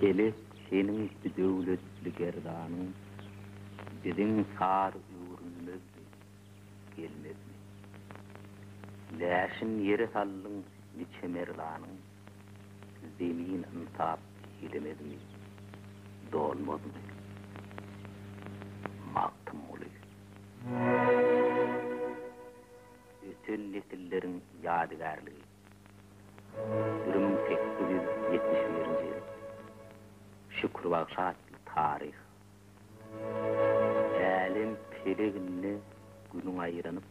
Pelek seniň bidöwletli gerdanyň Biziň sary öwrülmezmi, gelmezmi? Läşin ýere saldyň niçe merdanyň, Zemin ynsap eýlemezmi, dolmazmy? Magtymguly. Öten nesilleriň ýadygärligi. 1871-nji ýyl. Şükür bagşy atly taryh. Älem peleginde Günüň aýranyp,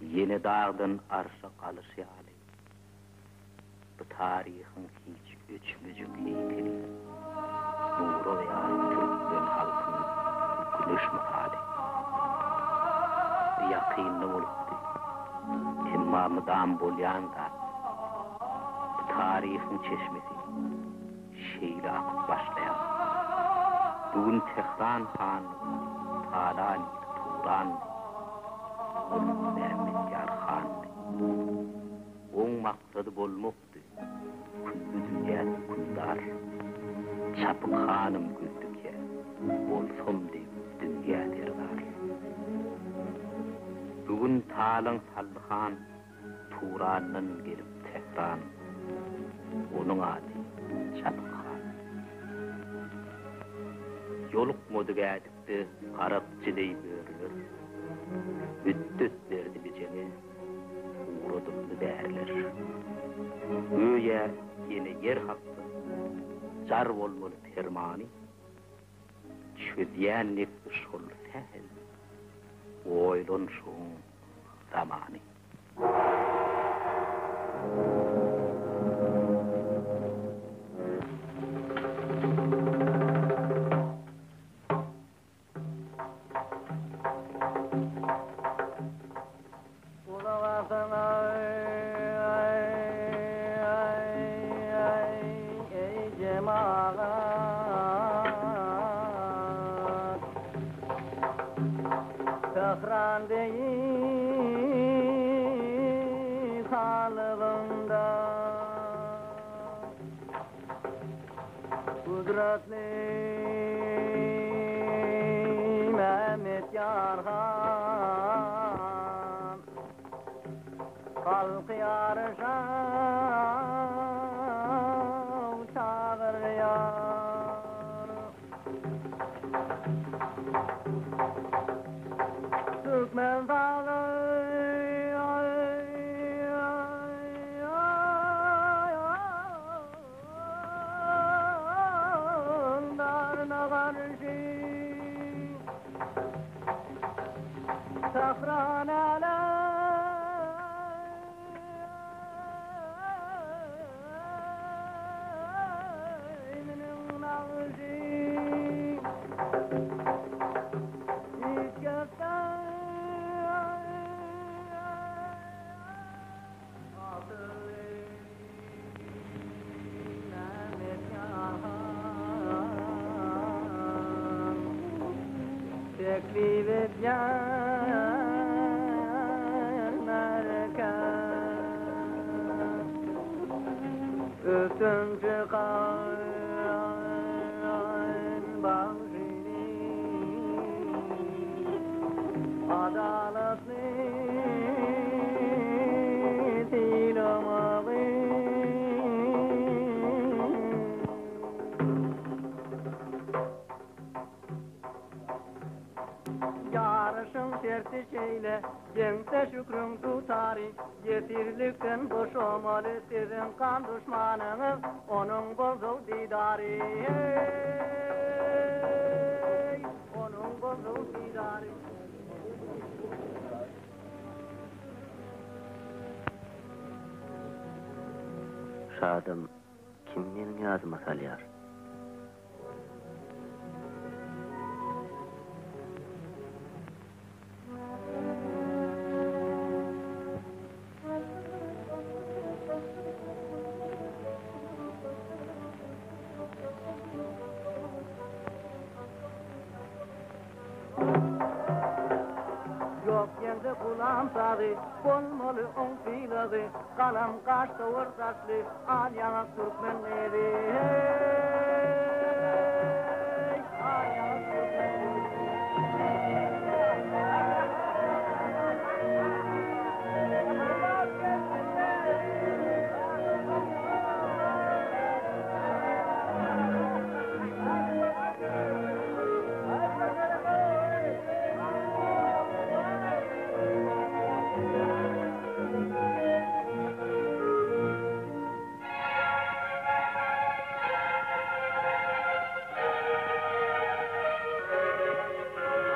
ýene dagdan arşa galyşy ýaly, Bu taryhyň hiç öçmejek heýkeli, Nura ýar türkmen halkynyň güneş mysaly. Bu ýakynda bolupdy, emma mydam bolýan zat. Bu taryhyň çeşmesi şeýle akyp başlaýar. Bu gün Tähran hanlygyny talan ili Turandy, ol Mämmetýar handy. Oň maksady bolmakdy, külli dünýä hökümdar. Çapyk hanym göz dikýär, bolsam diýip dünýä serdar. Bu gün talaň saldy han, Turandan gelip Tähran, onuň ady Çapyk han. Ýolukmady gädikde garakçy deý börüler, Mütdet berdi bijeňe. Ugradyldy bärler. Göýä ýene ýer hakda jar bolmaly permany çözýän nebsi şol sähel oýlanyşygyň zamany. Gulak asyň eý jemagat, Tähran beýik hanlygynda. Gudratly Mehmet Ýar han, Halky ýaryşa çagyrýar. Türkmen Teklip edýän merke Üstün çykan bagşyny Adalatly sylamagy. Ýaryşyň şerti şeýle, ýeňse Şükrüň dutary, Ýesirlikden boşamaly siziň gan duşmanyňyz, onuň bolsa didary. Heý, onuň bolsa didary. Şadam kim meniň ýadyma salýar? Ýok ýeňse. Gulam sazy, bolmaly oň sylagy, Galam gaş dowar saçly, al ýaňak türkmen gyzy, heý, al ýaňak türkmen gyzy.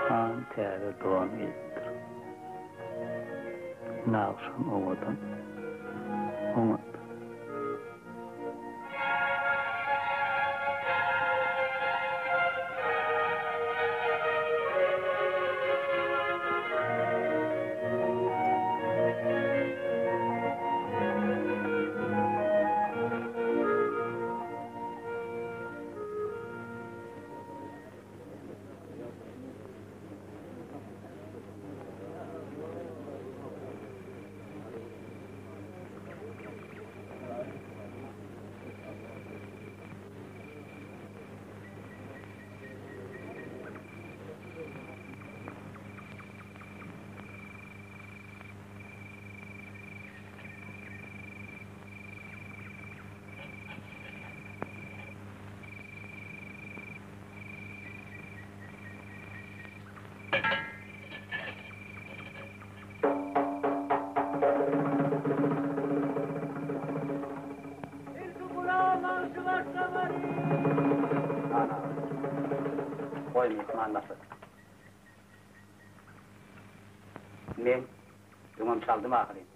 Han täze don geýipdir. Nagşam owadan. Oňat. Ilki gulagyň agşy başlamaly. Han aga, goý myhman başlasyn. Men öňem çaldym ahyryn.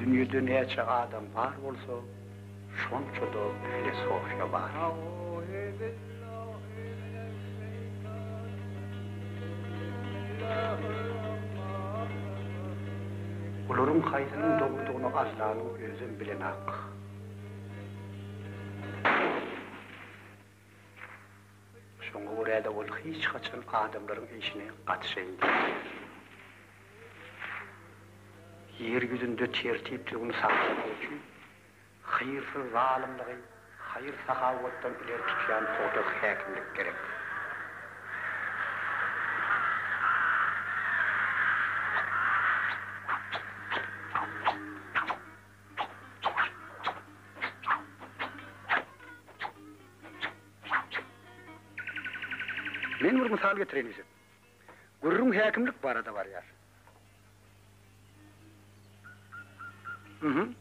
Dünýede näçe adam bar bolsa, şonça-da filosofiýa bar. Olaryň haýsynyň dogrudygyny Allanyň özem bilenak. Şoňa görä-de ol hiç haçan adamlaryň işine gatyşaýyn diýmeýär. Ýer ýüzünde tertip-düzgüni saklamak üçin hyýrsyz zalymlygy haýyr-sahawatdan ileri tutýan pugta häkimlik gerek. Men bir mysal getireýin Ýüsüp. Gürrüň häkimlik barada barýar. Mhm.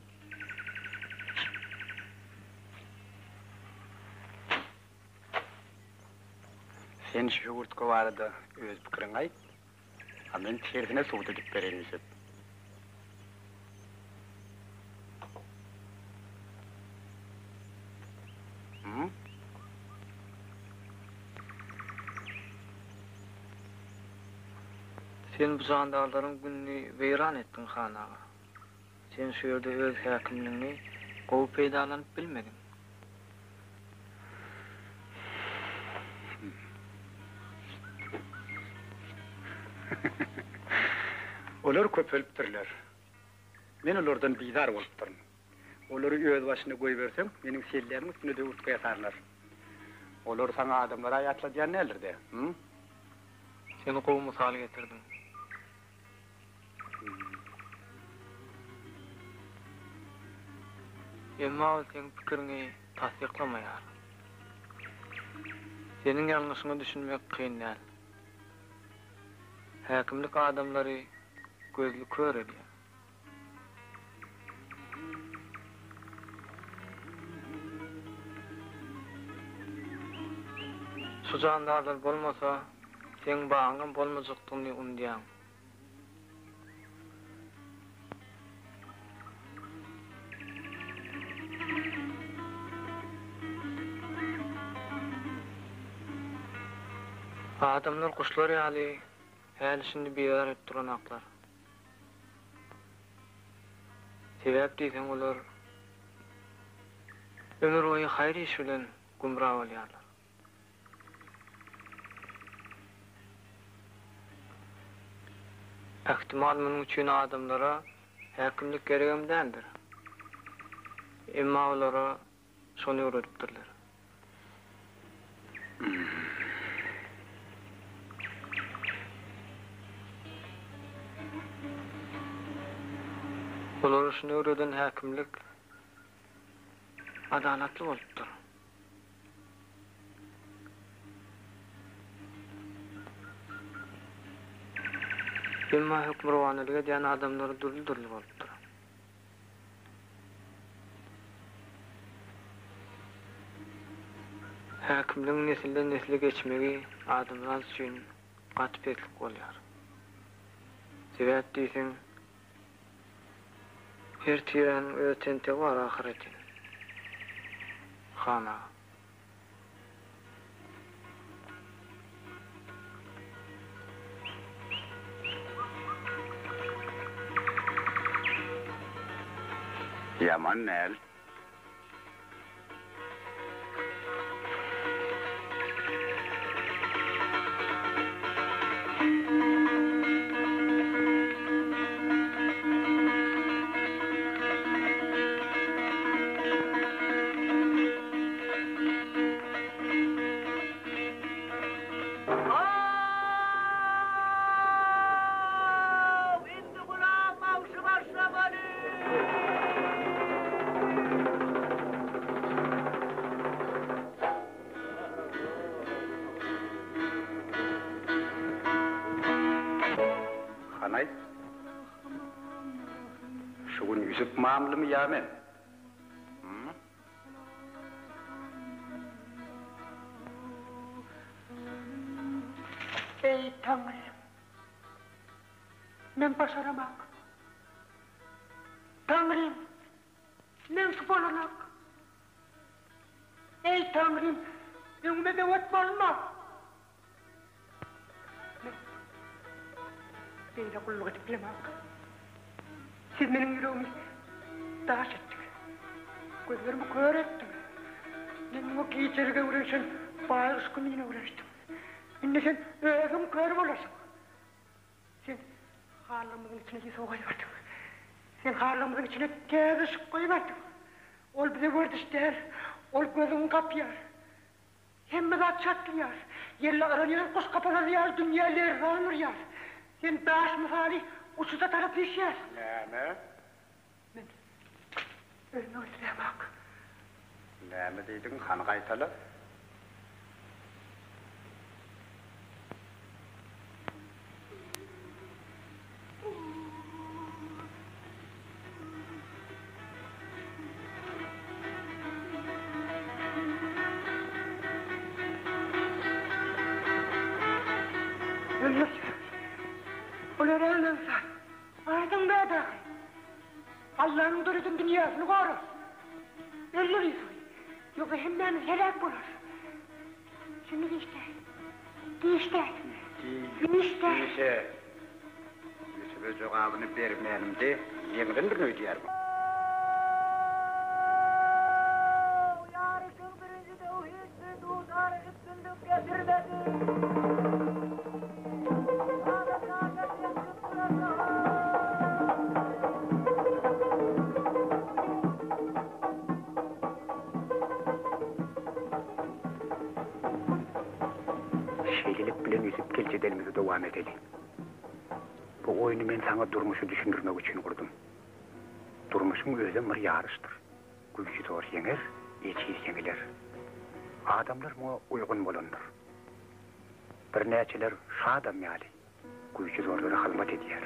Sen şu höwürtge barada öz pikiriňi aýt, a men tersine subut edip bereýin Ýüsüp. Sen bu jandarlaryň gününi weýran etdiň, han aga. Sen şu ýerde öz häkimligiňi gowy peýdalanyp bilmediň. Olar köpelipdirler. Men olardan bizar bolupdyryn. Olary özbaşyna goýberseň, meniň sellämiň üstünde-de urtga ýasarlar. Olar saňa adamlary ýatladýan däldir-dä, hü? Sen gowy mysal getirdiň. Emma ol seň pikiriňi tassyklamaýar. Seniň ýalňyşyňa düşünmek kyn däl. Häkimlik adamlary gözli kör edýär. Şu jandarlar bolmasa, seň bagyňam bolmajakdygyny unudýaň. Adamlar guşlar ýaly häli-şindi bizar edip duranaklar. Sebäp diýseň olar ömürboýy haýyr iş bilen gümra bolýarlar. Ähtimal munuň üçin adamlara häkimlik geregem däldir. Emma olara şony öwredipdirler. Olara şuny öwreden häkimlik adalatly bolupdyr. Emma hökmürowanlyk edýän adamlar dürli-dürli bolupdyr. Häkimligiň nesilden-nesle geçmegi adamzat üçin gaty peslik bolýar. Sebäp diýseň, her tiräniň öz tentegi bar ahyreti, han aga. Ýaman däl. How! Indi gulam awşy başlamaly! Hany aýt. Şu gün Ýüsüp mamlymy ýa men? Eý, Taňrym! Men başaramak. Taňrym! Taňrym, meňki bolanok. Eý, Taňrym, öňüme böwet bolma! Men beýle gulluk edip bilemok. Siz meniň ýüregimi daş etdiňiz. Gözlerimi kör etdiňiz. Men muňa gijelik öwrenişen baýguş kimin öwrenişdim. Indi sen özüň kör bolarsyň. Sen hanlygymyzyň içine ýüzük goýberdiň. Sen hanlygymyzyň içine täze yşyk goýberdiň. Ol bize werdiş däl, ol gözüňi gapýar. Hemme zat çatlaýar. Ýelde yranýan guş kapasasy ýaly dünýä lerzan urýar. Sen daş mysaly uçuda tarap üýşýärsiň. Näme? Men ölmek islämok. Näme diýdiň, hany gaýtala? Öldür. Ol örän aňsat. Aýdyň bädagy. Allanyň döreden dünýäsini gora. Öldür Ýusuby. Ýogsa hemmämiz heläk bolarys. Şindi giç däl. Giç däl. Giç däl. Giçe. Ýusuba jogabyny bermänimde ýeňilendirin öýdýärmiň? Ýaryşyň birinji döwi hiç bir dutara üstünlik getirmedi. Şeýlelik bilen Ýusup gel jedelimizi dowam edeli. Bu oýny men saňa durmuşy düşündirmek üçin gurdum. Durmuşyň özem bir ýaryşdyr. Güýji zor ýeňer, ejiz ýeňiler. Adamlar muňa uýgun bolandyr. Birnäçeler şu adam ýaly güýji zorlara hyzmat edýär.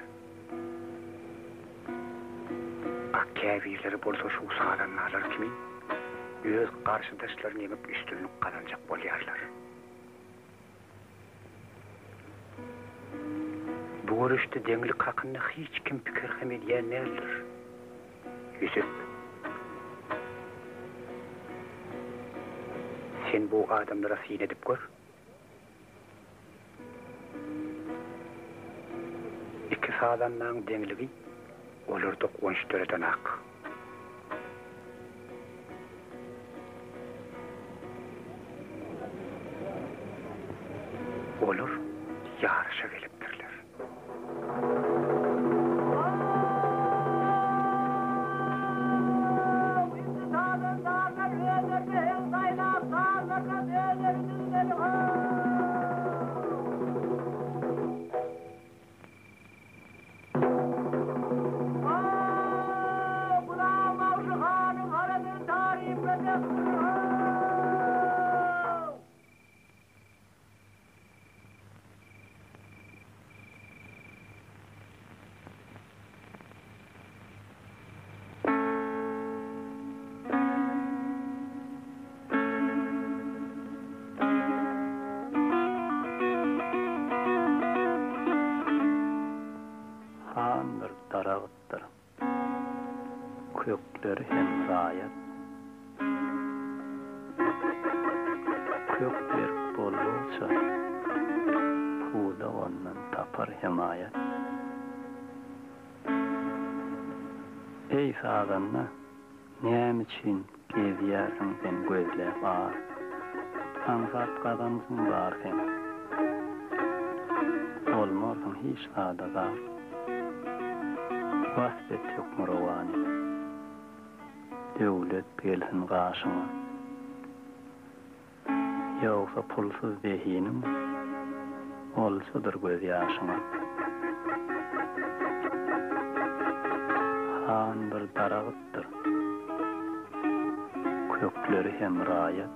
A käbirleri bolsa şu sazandalar kimin öz garşydaşlaryny ýeňip üstünlik gazanjak bolýarlar. Bu göreşde deňlik hakynda hiç kim pikir hem edýän däldir. Ýüsüp. Sen bu adamlara syn edip gör. Iki sazandaň deňligi olarda guwanç döredenak. Olar ýaryşa gelipdirler. Han bir daragtdyr. Kökleri hem raýat. Kök berk boldugyça, pudak ondan tapar hemaýat. Eý, sazanda, näme üçin gezýärsiň sen gözläp ar? Aňsat gazanjyň bar seň. Bolmarsyň hiç zada zar. Wasp et hökmürowany. Döwlet gelsin gaşyňa. Ýogsa pulsuz zehiniň oljadyr gözýaşyňa. Han bir daragtdyr, kökleri hem raýat.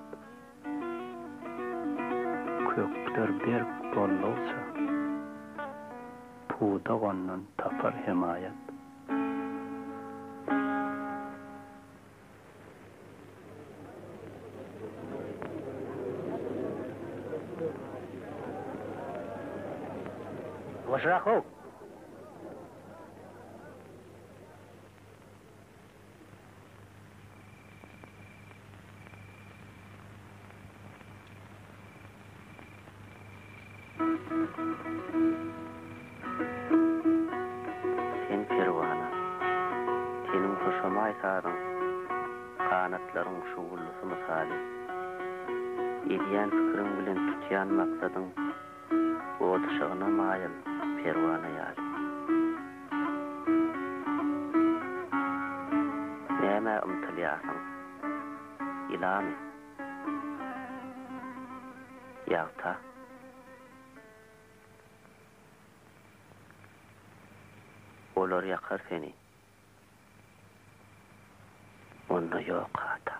Kökler berk boldugyça, pudak ondan tapar hemaýat. Ýuwaşrak-ow! Sen perwana, seniň hoşamaý sazyň ganatlaryň şuwuldysy mysaly. Edýän pikiriň bilen tutýan maksadyň ot yşygyna maýyl perwana ýaly. Nämä ymtylýarsyň? Ýylamy? Ýagta? Olar ýakar seni. Onda ýok hata.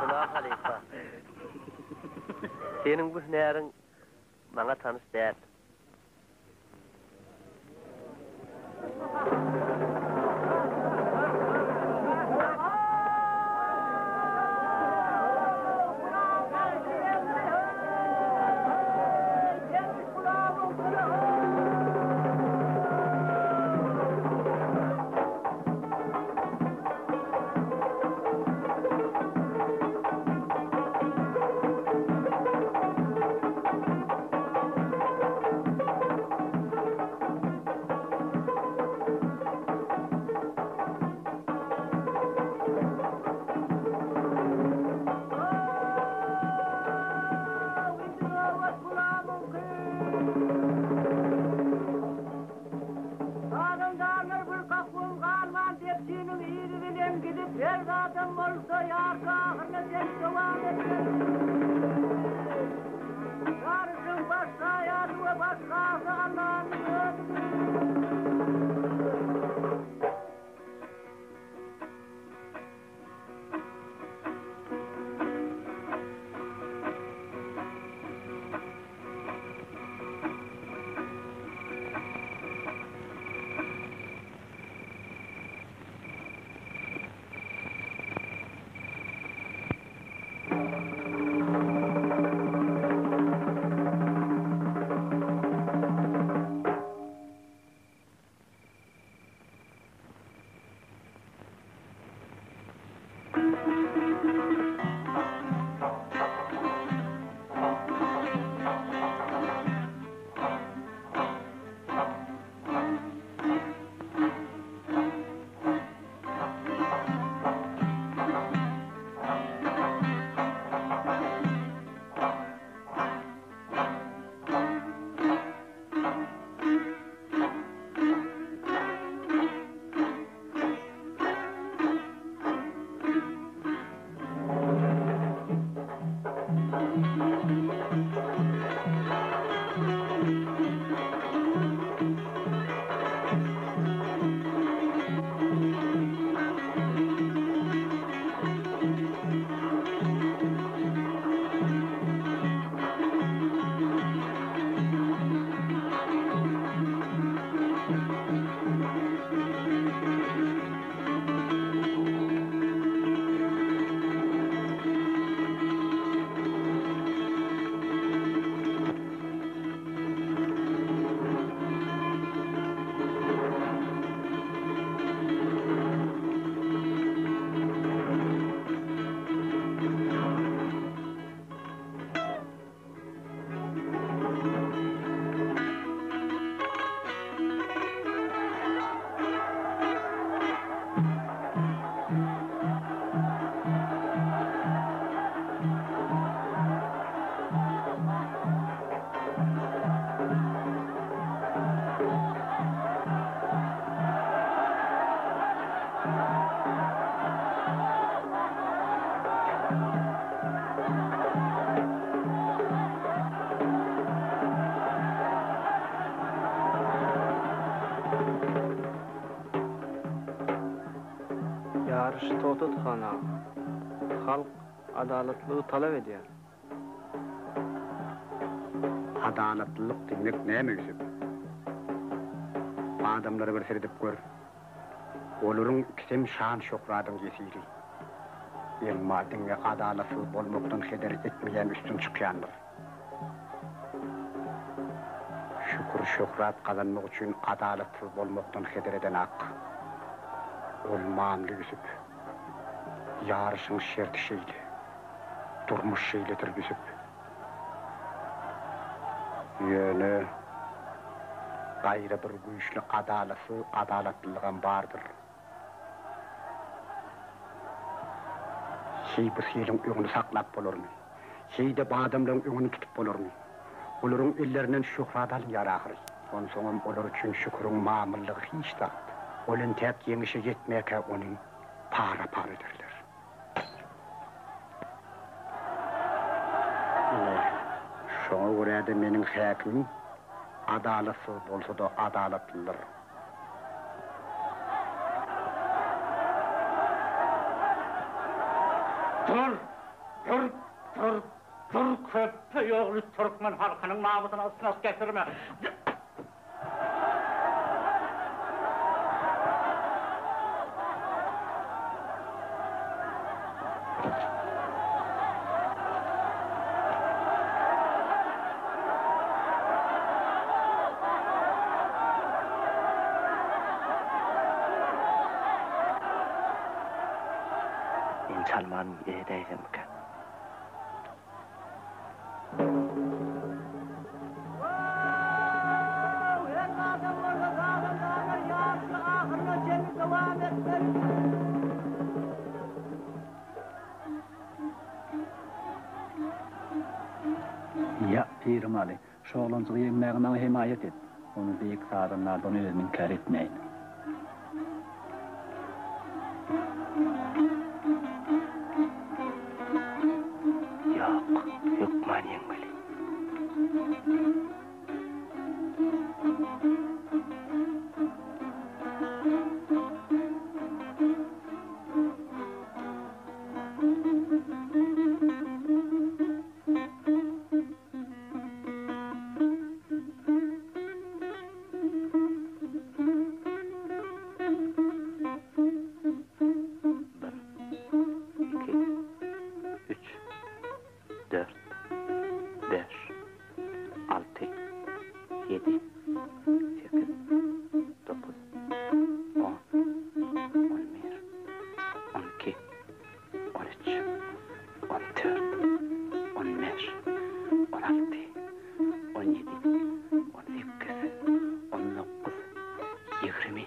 Gulak halypa. Seniň bu hünäriň maňa tanyş däl. Ýaryşy togtat han aga. Halk adalatlylygy talap edýär. Adalatlylyk diýmek näme Ýusup? Adamlara bir seredip gör. Olaryň ikisem şan-şöhradyň ýesiri. Emma diňe adalatsyz bolmakdan heder etmeýän üstün çykýandyr. Şükür-şöhrat gazanmak üçin adalatsyz bolmakdan heder eden ak. Ol mamla Ýusup. Ýaryşyň şerti şeýle. Durmuş şeýledir Ýusup. Ýöne gaýra bir güýçli adalatsyz adalatlylygam bardyr. Heý bu siliň öňüni saklap bolarmy? Heý-de bu adamlaryň öňüni tutup bolarmy? Olaryň ellerinden şöhrat alynýar ahyry. Onsoňam olar üçin Şüküriň mamyllygy hiç zat. Ol entäk ýeňişe ýetmäkä ony para-para ederler. Ine, şoňa görä-de meniň häkimim adalatsyz bolsa-da adalatlydyr. Dur! Dur! Dur! Dur! Köpbeýogly türkmen halkynyň namysyna ysnat getirme! Men çalman edäýsemmikä? Ýa, pirim Aly, şu oglanjygy ýeňmäge maňa hemaýat et. Ony beýik sazandardan özüm inkär etmäýin. Ýok, hökman ýeňmeli. Bir, iki, üç, dört, bäş, alty, ýedi, sekiz, dokuz, on, on bir, on iki, on üç. 14, 15, 16, 17, 18, 19, 20.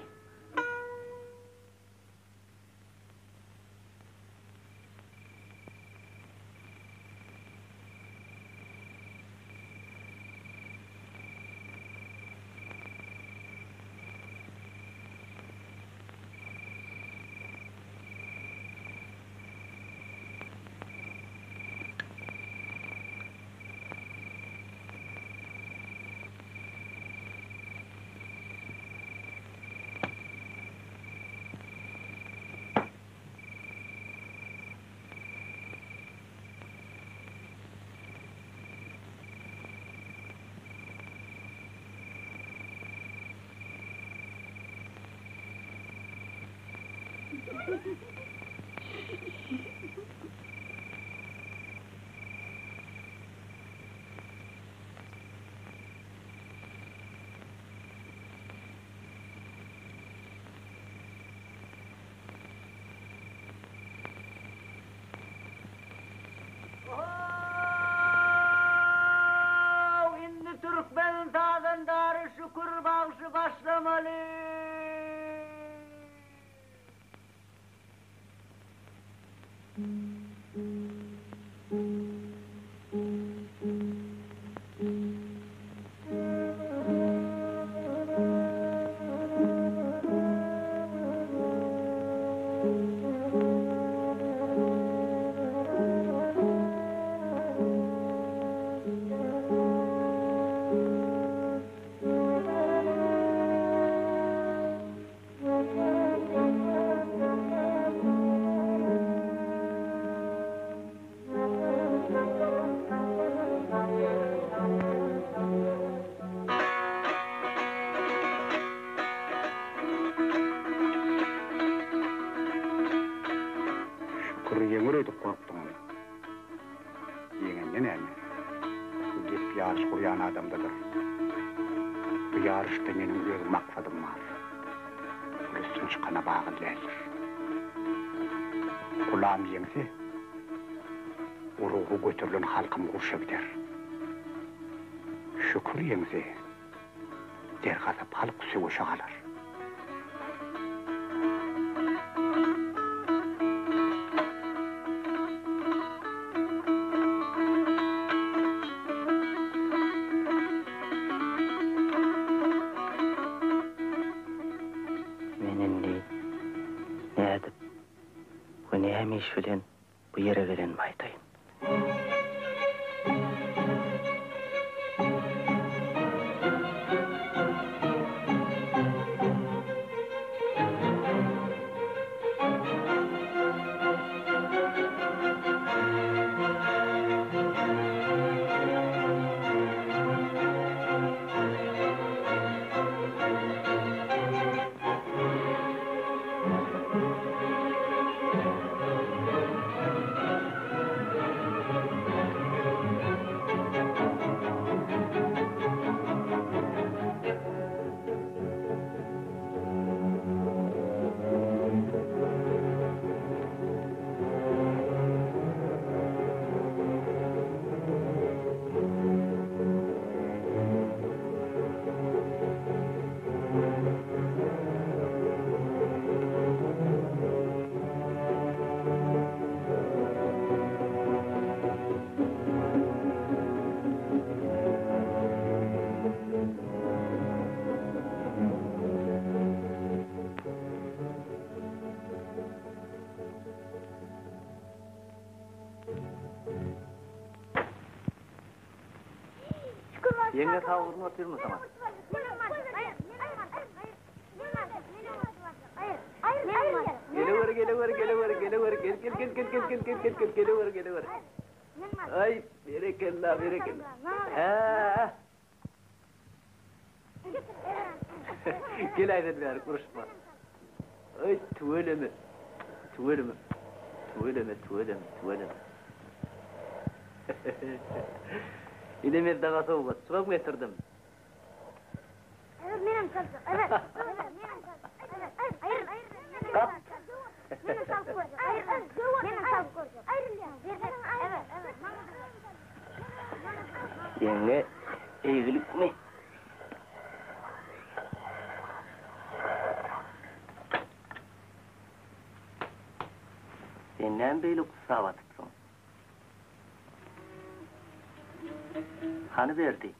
Ho-ow! Indi türkmen sazandary Şükür bagşy başlamaly! Şükür ýeňer öýdüp gorkduňmy? Ýeňende näme? Gep ýaryş gurýan adamdadyr. Bu ýaryşda meniň öz maksadym bar. Ol üstün çykana bagly däldir. Gulam ýeňse, ruhy göterilen halkym urşa gider. Şükür ýeňse, dergazap halk söweşe galar. Men indi nädip we näme iş bilen bu ýere gelenimi aýdaýyn. Ýeňňe sag bolsun otyrmy saňa? Gelewer, gelewer, gelewer, gelewer, gel, gel, gel, gel, gel, gel, gel, gel, gel, gelewer, gelewer. Aý, berekella, berekella. Hä. Gel aýdan bäri uruşma. Aý, tüweleme. Tüweleme. Tüweleme, tüweleme, tüweleme. Ine men daga sowgat, çygam getirdim. Kap. Ýeňňe, eýgilikmi? Sen näme beýle gussa batypsyň? Hany Berdi?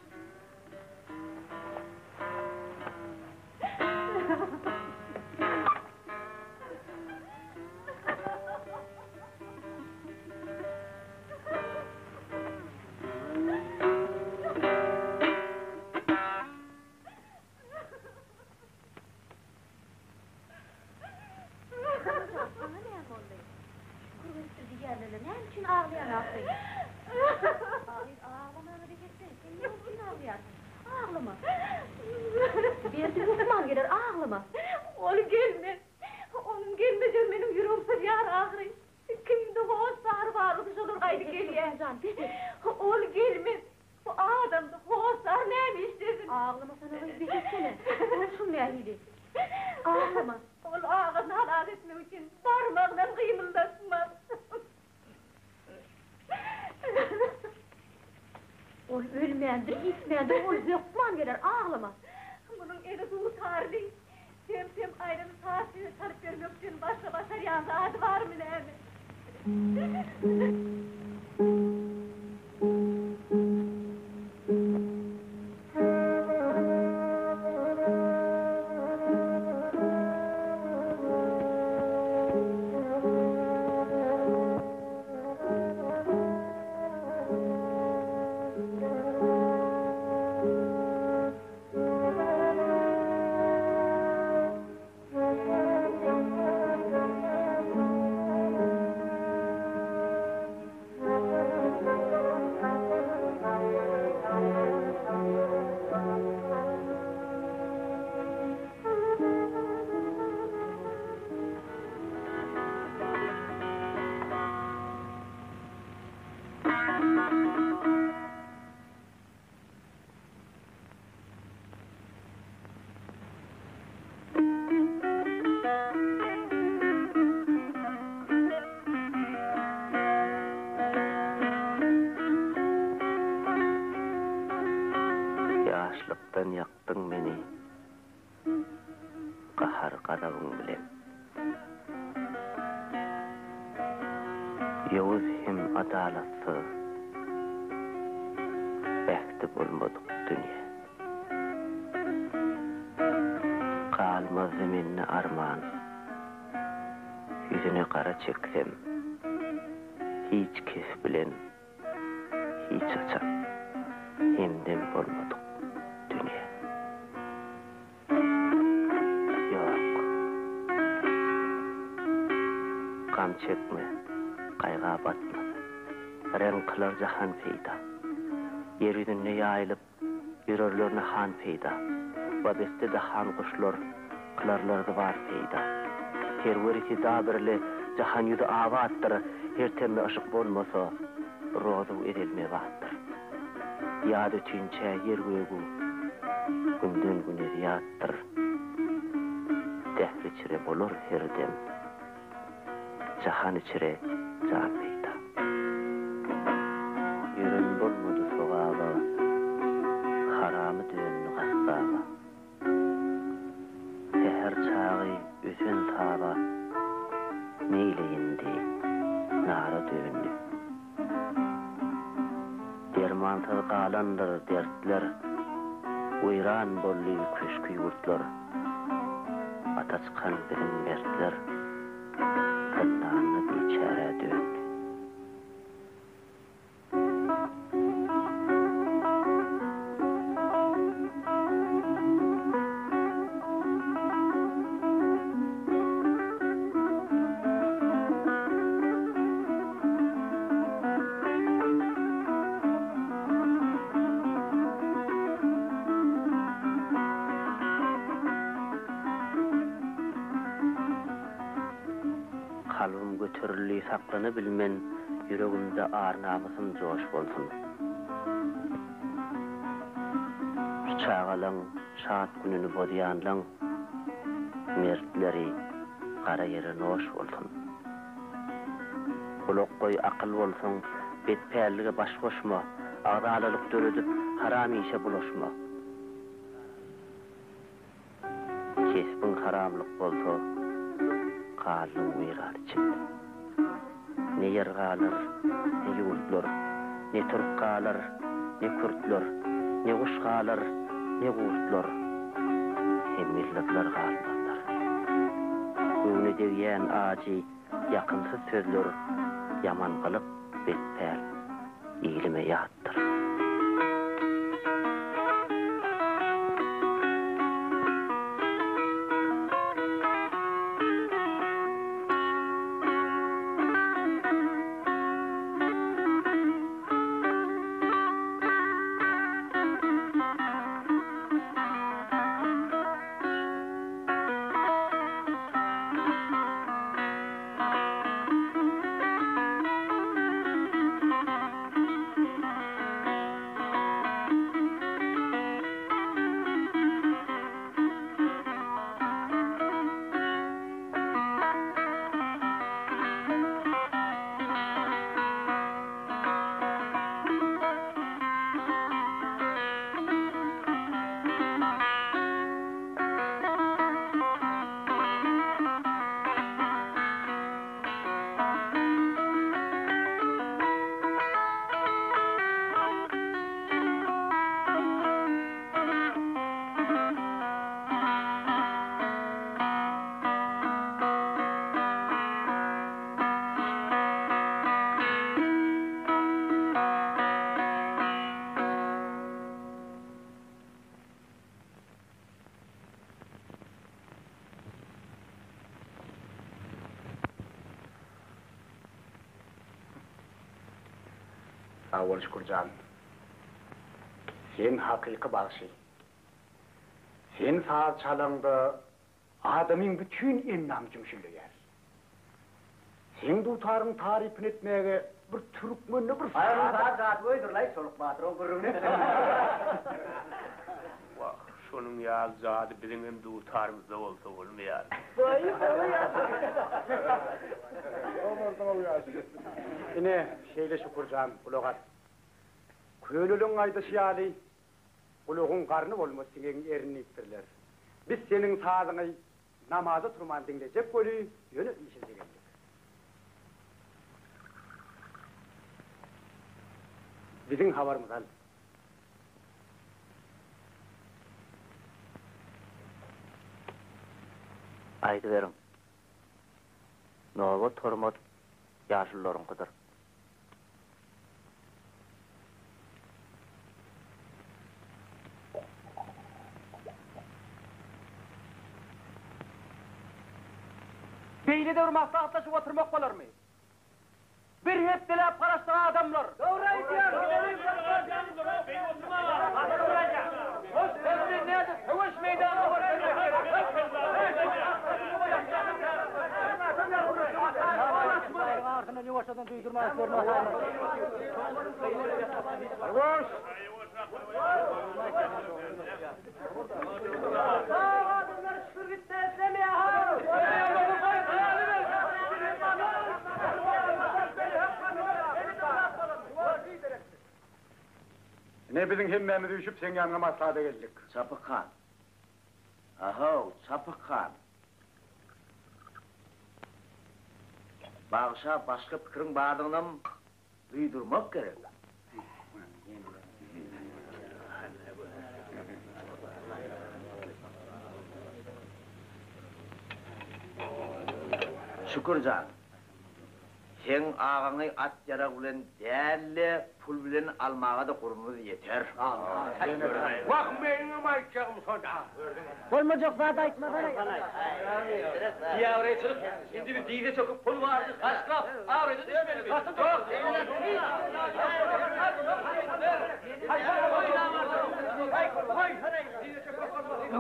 Saňa näme boldy? Şükür gelipdir diýýärler-le, näme üçin aglaýaň ahyryn? Gyz, aglamaňy bes etsene, sen näme üçin aglaýarsyň? Aglama. Berdi hökman geler, aglama. Ol gelmez. Onuň gelmejegi meniň ýüregim syzýar ahyryn. Kimde hossary bar bolsa şolar gaýdyp gelýär. Ol gelmez. Bu adamda hossar näme işlesin? Aglamasana gyz, bes etsene. Bolşuň nähili? Aglama. Ol agasyny halas etmek üçin barmagynam gymyldatmaz. Ol ölmändir, ýitmändir, ol hökman geler, aglama. Munuň eli dutarly. Sem-sem aýrany saz söze çalyp bermek üçin başga başarýan zady barmy näme? Ýaşlykdan ýakdyň meni gahar-gazabyň bilen. Ýowuz hem adalatsyz, ähdi bolmadyk dünýä. Galmazdy mende arman, ýüzüne gara çeksem, hiç kes bilen hiç haçan hemdem bolmadyk dünýä. Ýok. Gam çekme, gaýga batma. Reň kylar jahan peýda. Ýer ýüzünde ýaýylyp, ýörerlerine han peýda. Wabeste dahan guşlar, kylarlar zywar peýda. Serweri fida birle jahan ýüzi abatdyr, Her tende yşyk bolmasa, rozu ezel mebatdyr. Ýaz ötünçä ýer-gögüň günden-güne zyýatdyr. Dähr içre bolar her dem, jahan içre jan peýda. Ýören bolmady sogaba, haramy döndi gassaba. Säher çagy ösen saba neýleýindi, nara döndi. Dermansyz galandyr dertler, Weýran boldy köşki-ýurtlar. Ata çykan biziň mertler, Zyndanda biçärä döndi. Kalbym göterildi saklanabilmen Ýüregimde ar-namysym joş bolsun. Şu çagalaň şat gününi bozýanlaň Mertleri gara ýere noş bolsun. Gulak goý akyl bolsaň, bet pällige baş goşma. Agzalalyk döredip, haram işe bulaşma. Kesbiň haramlyk bolsa, galdyň weýran içinde. Ne ýer galar, ne ýurtlar, ne türk galar, ne kürtler, ne guş galar, ne gurtlar, hem ýyldyzlar galmazlar. Göwne degýän ajy, ýakymsyz sözler, ýaman gylyk, bet päl ilime ýatdyr. Sag bol Şükürjan. Sen hakyky bagşy. Sen saz çalaňda adamyň bütin endamy jümşülleýär. Seň dutaryň tarypyny etmäge bir türkmende bir Aý, saz jadygöýdür-laý, Çoluk batyryň gürrüňini etseň. Wah, şonuň ýaly jady biziň hem dutarymyzda bolsa bolmaýarmy? Ine, şeýle Şükürjan, gulak as. Köleliň aýdyşy ýaly, Gulagyň garny bolmaz siňegiň erini diýipdirler. Biz seniň sazyňy namaza turman diňlejek weli, ýöne işe geldik. Biziň habarymyzy al. Aýdyberiň. Nobat hormat ýaşulularyňkydyr. Beýle-de bir maslahatlaşyp oturmak bolarmy? Bir hepdeläp garaşdyk adamlar. Dogry aýdýaň, gideliň. Söweş meýdanynda görkezmek gerek. Ýuwaş! Ine biziň hemmämiz üýşüp seň ýanyňa maslahata geldik. Çapyk han. Ahow, Çapyk han. Bagşa başga pikiriň bardygynam duýdurmak gerek. Şükür jan, seň agaňy at-ýarag bilen däl-de, pul bilen almaga-da gurbumyz ýeter. Wah, meniňem aýtjagym şo-da. Bolmajak zat aýtmasana. Biabraýçylyk, indi bir dyza çöküp pul baryny harçlap, abraýdan düşmelimi?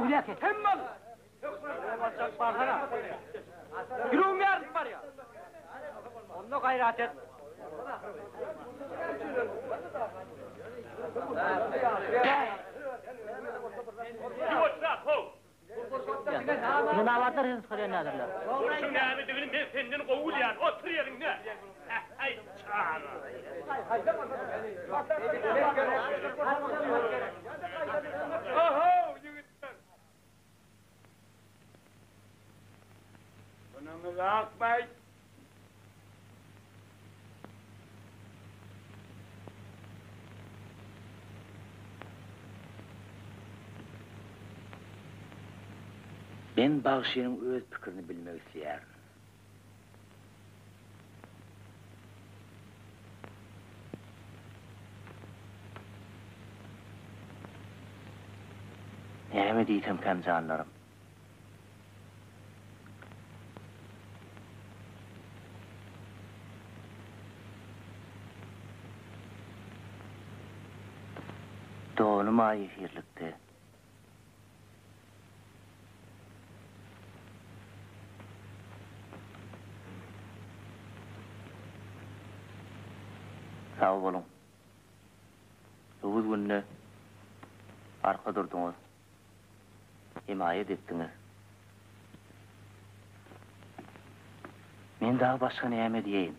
Ýok! Hemme Ýüregim ýarylyp barýar. Onda gaýrat et. Ýuwaşrak, how! Munabatlar hem çykarýan häzirler. Urşuň nämedigini men senden gowy bilýän. Otur ýeriňde. Äý, çaga. Rahmet. Men bagşynyň öz pikirini bilmek isleýärin. Näme diýsemkäm janlarym? Doganym aýy ýesirlikde. Sag boluň. Ýowuz günde arka durduňyz. Hemaýat etdiňiz. Men dagy başga näme diýeýin?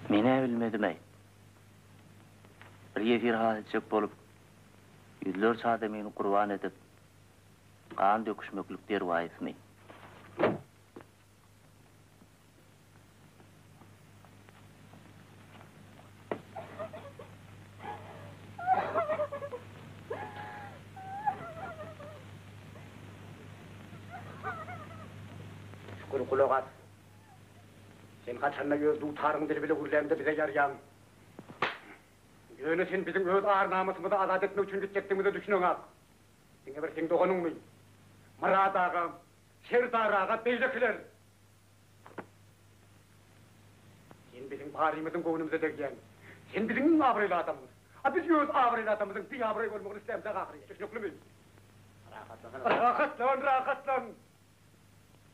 Men-ä bilmedim-äý. Bir ýesir has etjek bolup, ýüzlerçe adamyny gurban edip, gan döküşmeklik derwaýysmy? Şükür, gulak as. Sen haçanda öz dutaryň dili bile gürläňde bize ýarýaň. Ýöne sen biziň öz ar-namysymyzy azat etmek üçin gitjekdigimize düşüneňak. Diňe bir seň doganyňmy? Myrat aga, Serdar aga, beýlekiler. Sen biziň barymyzyň göwnümize degýäň. Sen biziň iň abraýly adamymyz. A biz öz abraýly adamymyzyň biabraý bolmagyny islämzok ahyry. Düşnüklimi? Rahatlan, rahatlan, rahatlan!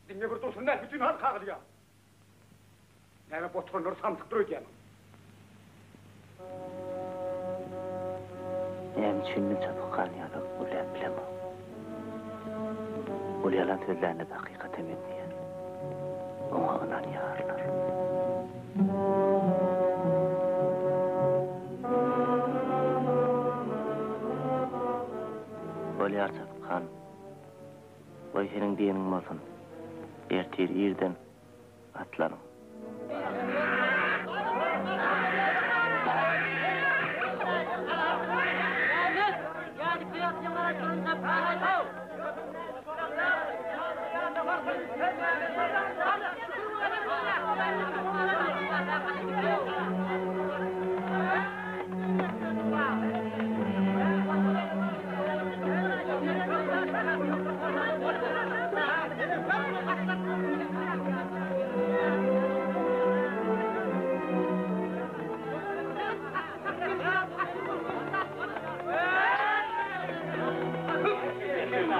Diňe bir Dursun däl, bütin halk aglaýar. Näme bu oturanlar samsykdyr öýdýämiň? Näme üçin men çapyk galýanok gürläp bilemok. Ol ýalan sözlände-de hakykata meňzeýär. Oňa ynanýarlar. Bolýar Çapyk han. Goý seniň diýeniň bolsun. Ertir irden atlanyň.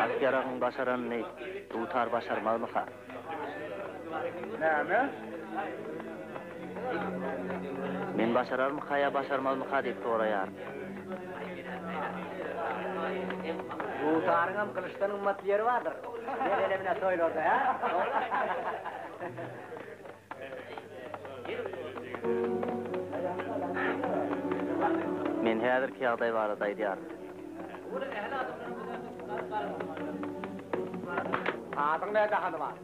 At-ýaragyň başaranyny dutar başarmazmyka? Näme? Men başararmyka ýa başarmazmyka diýip soraýaryn. Dutaryňam gylyçdan gymmatly ýeri bardyr. Gel-hele mine toýlarda, hä? Men häzirki ýagdaý barada aýdýaryn. Adyň näde hany bar?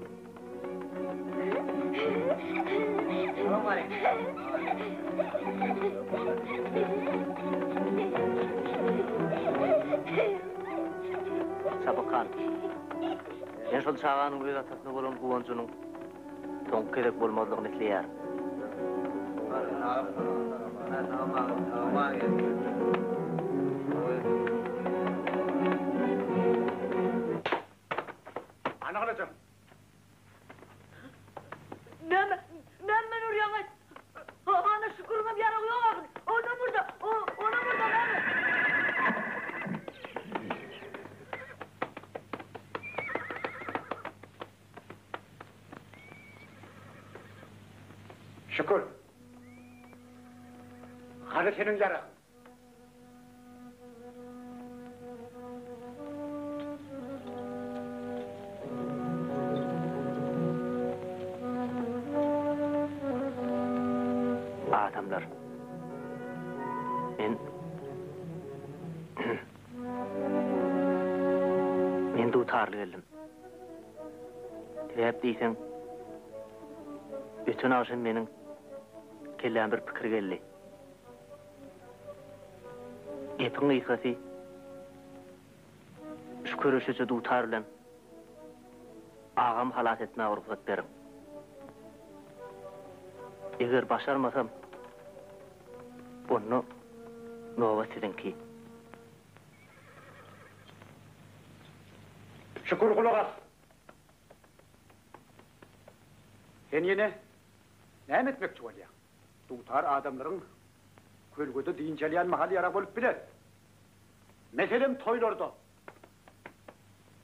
Çapyk han, men şol çaganyň öz atasyna bolan guwanjynyň soňky gezek bolmazlygyny isleýärin. Hany gylyjyň? Näme, näme men urýaň-aý? Hana Şüküriňem ýaragy ýok ahyry. Onam urda, onam urda näme? Şükür. Hany seniň ýaragyň? Men Men dutarly geldim. Sebäp diýseň, öten agşam meniň kelläme bir pikir geldi. Gepiň gysgasy, şu köreşeje dutar bilen agamy halas etmäge rugsat beriň. Eger başarmasam, onda nobat siziňki. Şükür gulak as! Sen ýene näme etmekçi bolýaň? Dutar adamlaryň kölgede dynç alýan mahaly ýarag bolup biler. Meselem, toýlarda.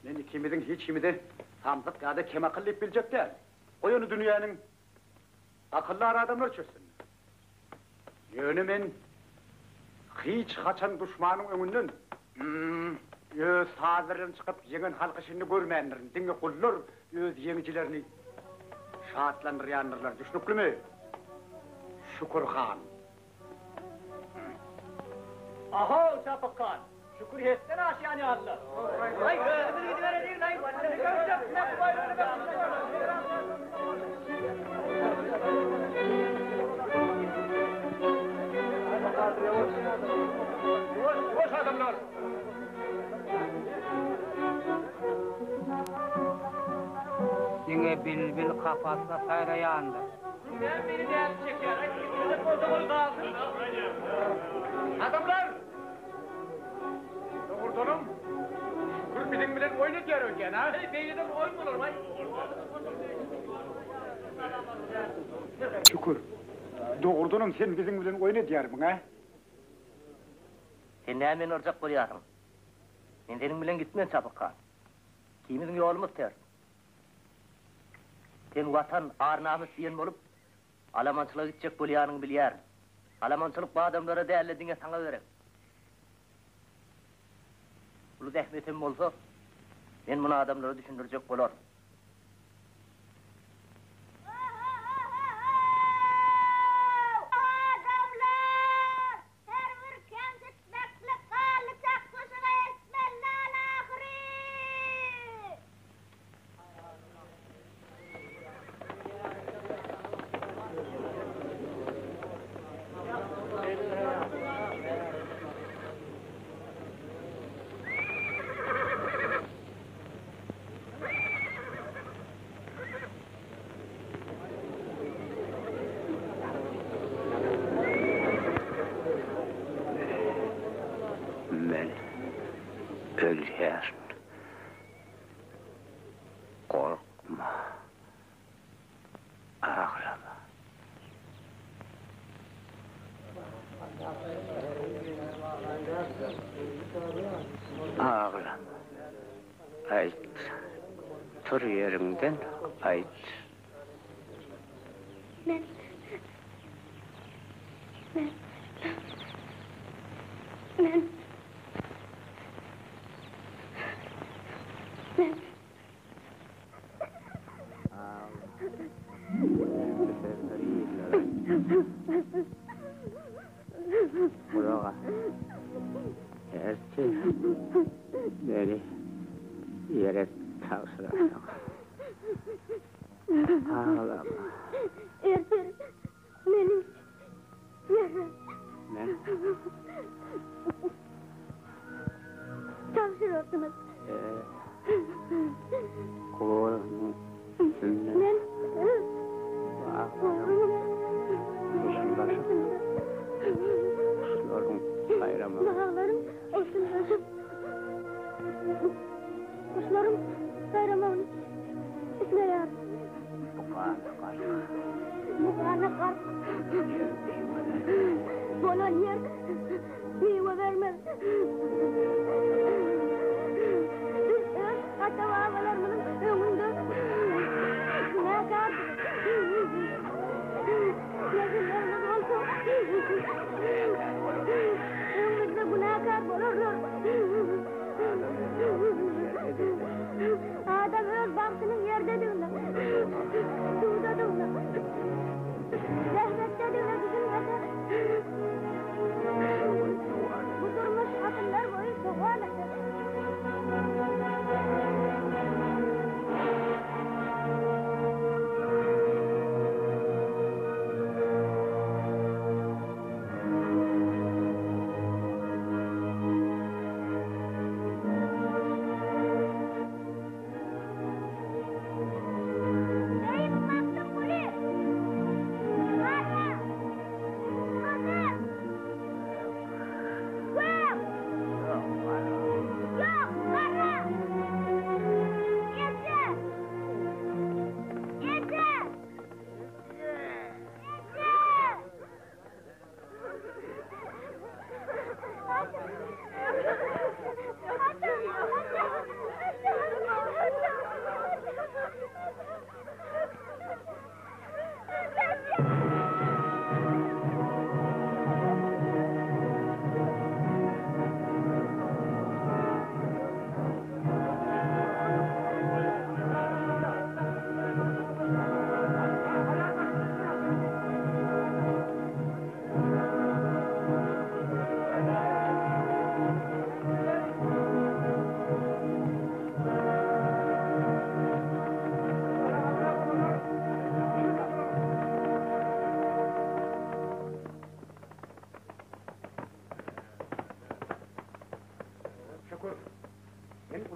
Men ikimiziň hiç himize samsyk ýa-da kemakyl diýip biljek däl. Goý ony dünýäniň akyldar adamlary çözsünler. Ýöne men hiç haçan duşmanyň öňünden öz sazlary bilen çykyp ýeňen halky şindi görmändirin. Diňe gullar öz ýeňijilerini şatlandyrýandyrlar. Düşnüklimi, Şükür han? Ahow, Çapyk han! Şükür hetden aşýan ýalylar. Aý, özümiz gidibereliň-laý. Ýuwaş, adamlar! Diňe bilbil kapasda saýraýandyr. Sen meni nädip çekýäň? Aý, gitmejek bolsa ol galsyn. Adamlar! Dogrudanam, Şükür biziň bilen oýun edýär öýdýän, a? Heý, beýleden oýun bolarmy-aý? Şükür, dogrudanam sen biziň bilen oýun edýärmiň, a? Sen näme meni urjak bolýarsyň? Men seniň bilen gitmen, Çapyk han. Ikimiziň ýolumyz ters. Sen Watan, ar-namys diýen bolup, alamançylyga gitjek bolýanyňy bilýärin. Alamançylyk bu adamlara däl-de, diňe saňa gerek. Uly zähmetem bolsa, men muny adamlara düşündirjek bolaryn. Adamlar! Her bir kemsitmeklik ganly çaknyşyga eltmeli däl ahyry! Men ölýärin. Gorkma. Aglama. Aglama. Aýt. Tur ýeriňden aýt. Men. Men. Men. Men. Gulak as. Ertir meni ýere tabşyrarsyň. Aglama. Ertir meni ýere. Men. Tabşyrarsyňyz. Guburynyň üstünde. Men. Baglaryň goşunlaşyp, guşlaryň saýramagy. Baglaryň goşunlaşyp, guşlaryň saýramagyny isleýärin. Bu gana gark. Bu gana gark. Bolan ýer miwe bermez. Biz öz ata-babalarymyzyň öňünde günäkärdiris. Nesillerimiz bolsa öňümizde günäkär bolarlar. Adam öz bagtynyň ýerdedigine, suwdadygyna, zähmetdedigine düşünmese.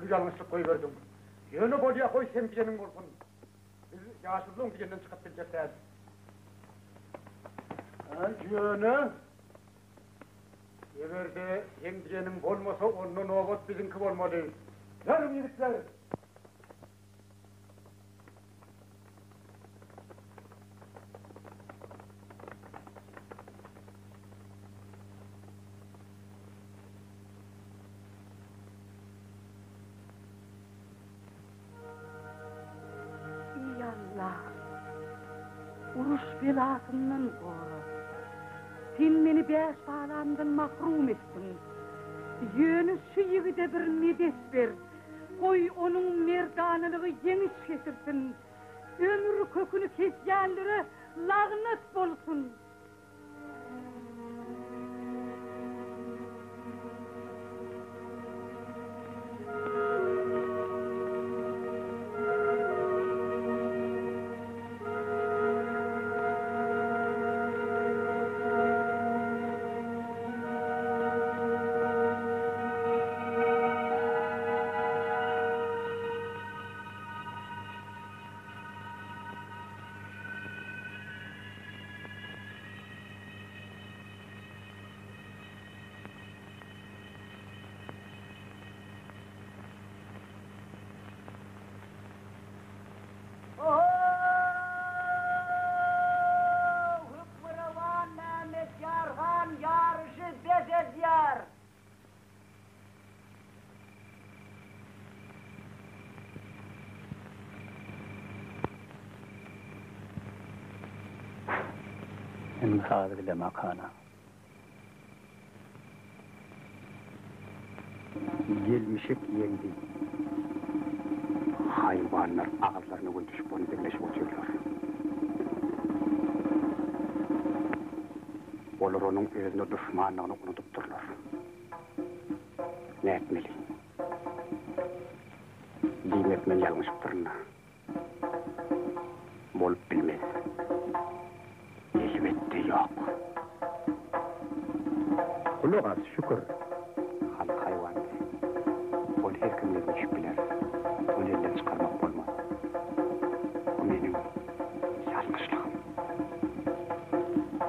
Uly ýalňyşlyk goýberdiň. Ýöne bolýa goý seň diýeniň bolsun. Biz ýaşululaň diýeninden çykyp biljek däl. Ýöne eger-de seň diýeniň bolmasa onda nobat biziňki bolmaly. Ýörüň ýigitler! Eý Alla! Uruş belasyndan gora. Sen meni bäş balamdan mahrum etdiň. Ýöne şu ýigide bir medet ber. Goý, onuň merdanalygy ýeňiş getirsin. Ömür köküni kesýänlere lagnat bolsun! Hökmürowan Mämmetýar han ýaryşy bes edýär. Indi sazy bilemok hana. Gelmişek ýeňdi. Haýwanlar agyzlaryna gün düşüp ony diňleşip otyrlar. Olar onuň özüne duşmandygyny unudypdyrlar. Nätmeli? Diýmek men ýalňyşypdyryn-da. Bolup bilmez. Elbetde ýok. Gulak as, şükür. Halk haýwandyr. Ol her kimiň eline düşüp biler. Ony elden çykarmak bolmaz. Bu meniň ýalňyşlygym.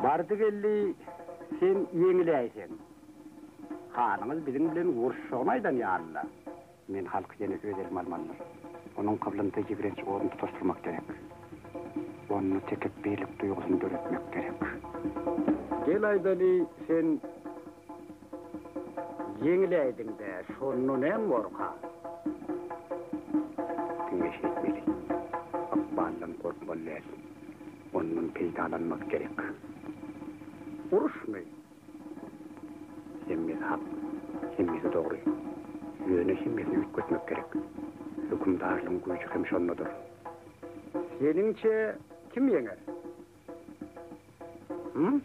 Bardy-geldi sen ýeňiläýseň. Hanyňyz biziň bilen uruşjagyny aýdan ýaly-la. Men halky ýene öz elime almalydyryn. Onuň gyblynda ýigrenç oduny tutaşdyrmak gerek. Onda tekepbirlik duýgusyny döretmek gerek. Gel aýdaly, sen ýeňiläýdiň-dä, şonda näme borka? Diňe şeýtmeli. Ykbaldan gorkmaly däl. Ondan peýdalanmak gerek. Uruşmy? Hemmesi hak, hemmesi dogry. Ýöne hemmesini üýtgetmek gerek. Hökümdarlygyň güýji hem şondadyr. Seniňçe kim ýeňer? Hum?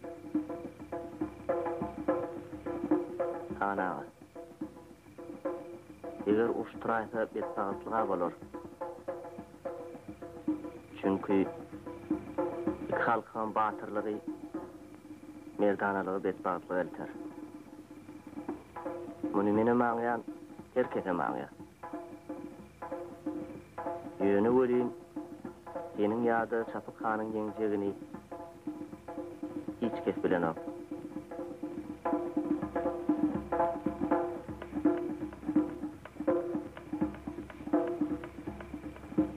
Han aga. Eger uruş turaýsa betbagtlyga bolar. Çünki iki halkyňam batyrlygy Merdanalygy betbagtlyga elter. Muny menem aňýan, her kesem aňýar. Ýöne welin, seniň ýa-da Çapyk hanyň ýeňjegini hiç kes bilenok.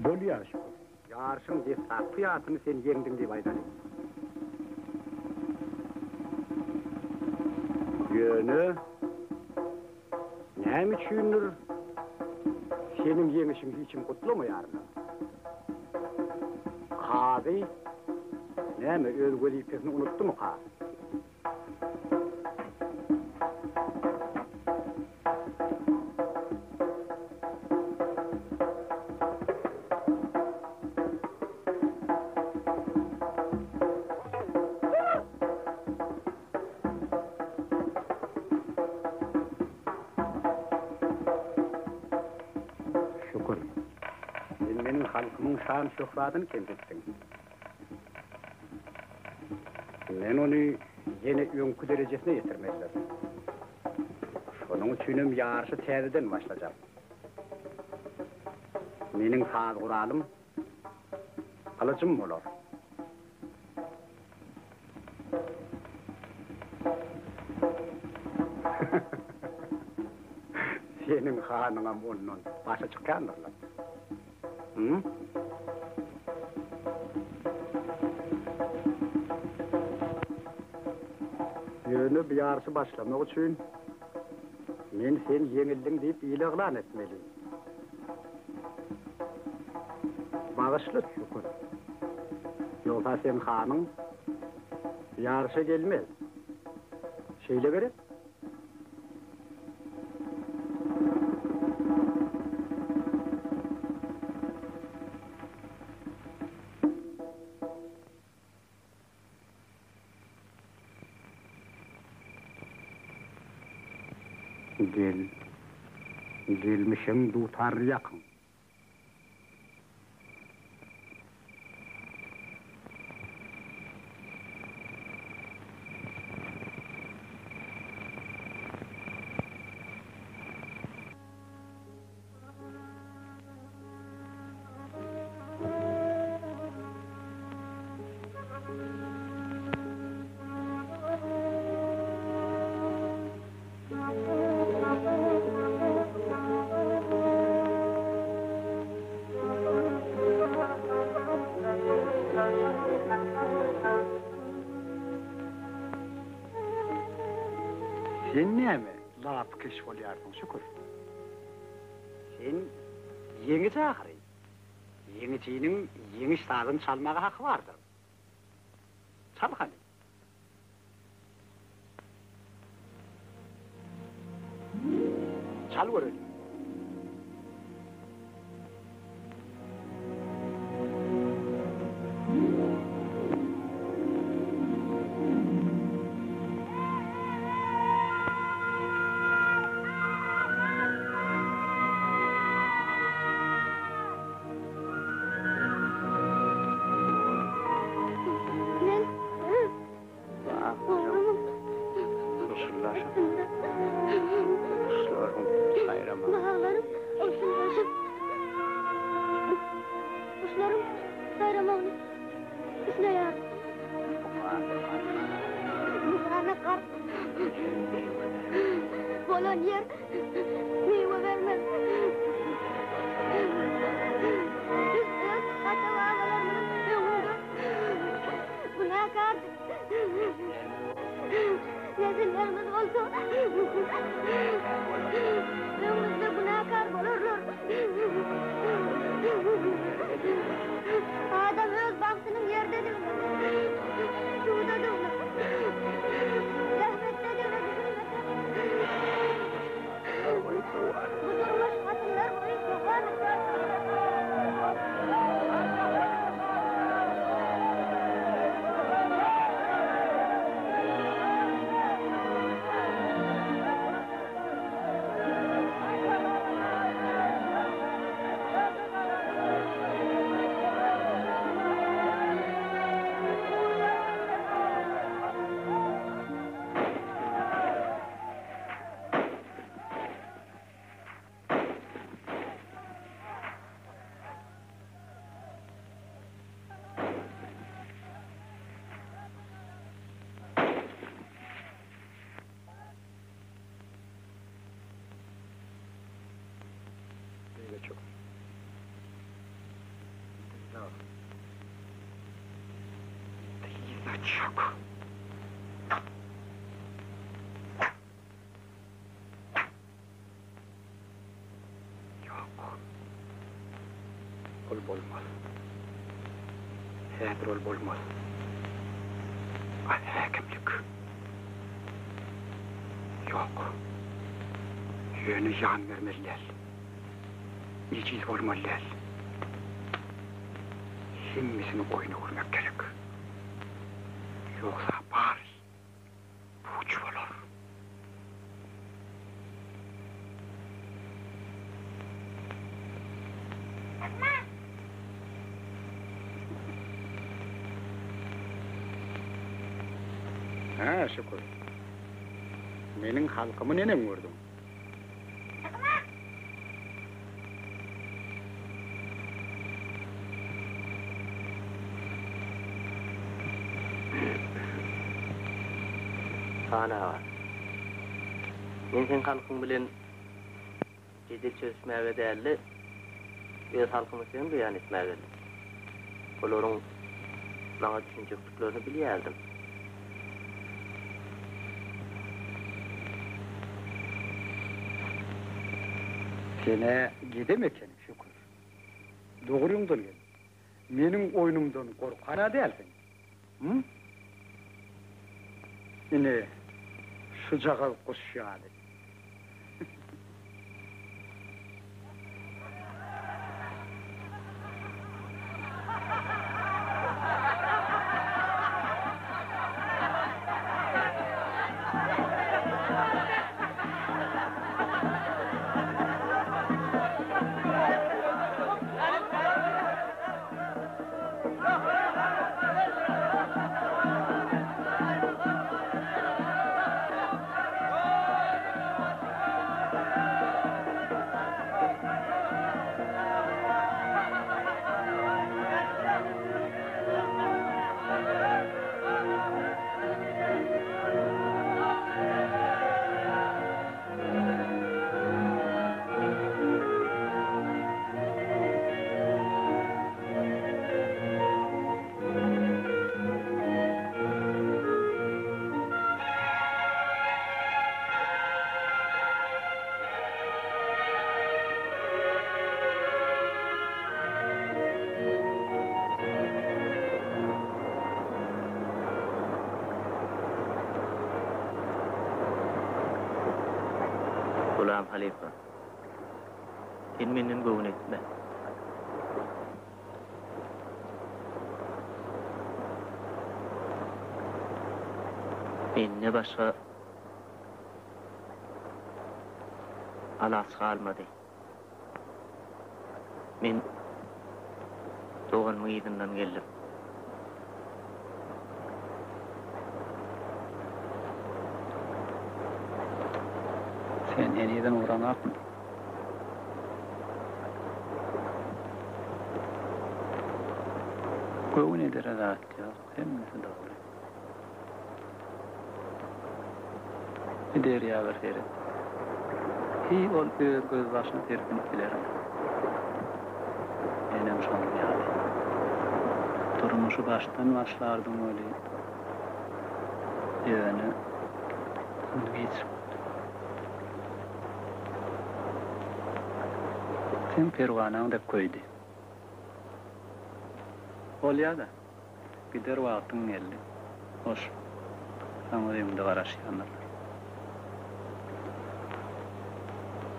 Bolýar, şükür. Ýaryşyň deslapky ýasyny sen ýeňdiň diýip aýdaly. Ýöne, näme üçindir, seniň ýeňişiňi hiç kim gutlamaýarlar. Kazy, näme, öz wezipesini unutdymyka? Şükür. Sen meniň halkymyň şan-şöhratyny kemsitdiň. Men ony ýene öňki derejesine ýetirmelidir. Şonuň üçinem ýaryşy täzeden başlajak. Meniň saz guralym gylyjym bolar. Seniň hanyňam ondan başa çykýandyrlar. Hü? Ýöne bu ýaryşy başlamak üçin men sen ýeňildiň diýip ile yglan etmeli. Bagyşla, Şükür. Ýogsa seň hanyň ýaryşa gelmez. Şeýle gerek? Gel, gelmişegiň dutaryny ýakyň. Sen näme lapykeç bolýarsyň, Şükür? Sen ýeňiji ahyry. Ýeňijiniň ýeňiş sazyny çalmaga haky bardyr. Çal hany. Çal görelim. Men Oglumy üstünde Baglarym ogşunlaşyp Guşlaryň saýramagyny isleýär. Bu gana gark bolan ýer miwe bermez. Biz öz ata-babalarymyzyň öňünde günäkärdik. Nesillerimiz bolsa öňümizde günäkär bolarlar. Adam öz bagtynyň ýerdedigine, suwdadygyna, zähmetdedigine düşünmese, bu durmuş asyrlar boýy dowam eder. Beýle çök. Dyza. Dyza çök. Ýok. Ol bolmaz. Häzir ol bolmaz. A häkimlik. Ýok. Ýöne ýan bermeli däl. Ejiz bolmaly däl. Hemmesini oýna görmek gerek. Ýogsa bary puç bolar. Hä, şükür. Meniň halkymy neneň gördüň? Han aga, men seň halkyň bilen jedel çözüşmäge däl-de, öz halkyma söz beýan etmäge geldim. Olaryň maňa düşünjekdiklerini bilýärdim. Sen-ä gedem ekeniň, Şükür. Dogryňdan gel. Meniň oýnumdan gorkan-a dälsiň? Hum? Ine, şujagaz guş ýaly. Gulam halypa, sen menden göwün etme. Mende başga alaç galmady. Men doganymyň yzyndan geldim. Sen henizem ugraňakmy? Göwün edere zat ýok, hemmesi dogry. Bir derýa bir seret. Hiý ol öz gözbaşyna serpinip bilermi? Menem şonuň ýaly. Durmuşy başdan başlardym weli, ýöne indi giç boldy. Seň perwanaň dek köýdi. Bolýa-da. Gider wagtyň geldi. Hoş. Saňa öýüňde garaşýandyrlar.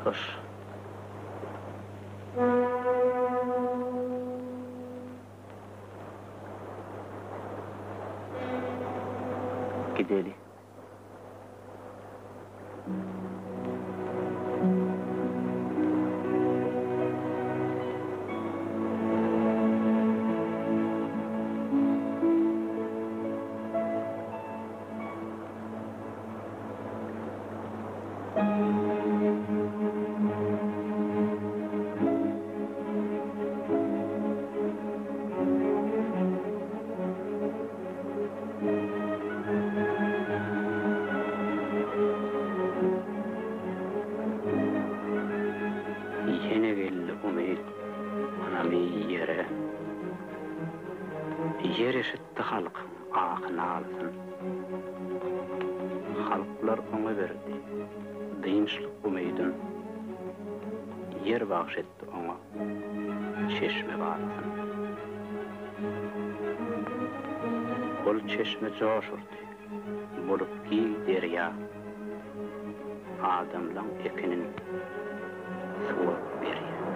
Hoş. Gideli. Ýene geldi umyt, ynamy ýere. Ýer eşitdi halkyň ahy-nalysyn. Halklar oňa berdi dynçlyk umydyn. Ýer bagş etdi oňa çeşme balasyn. Ol çeşme joş urdy, bolup giň derýa. Adamlaň ekinin suwa berýär.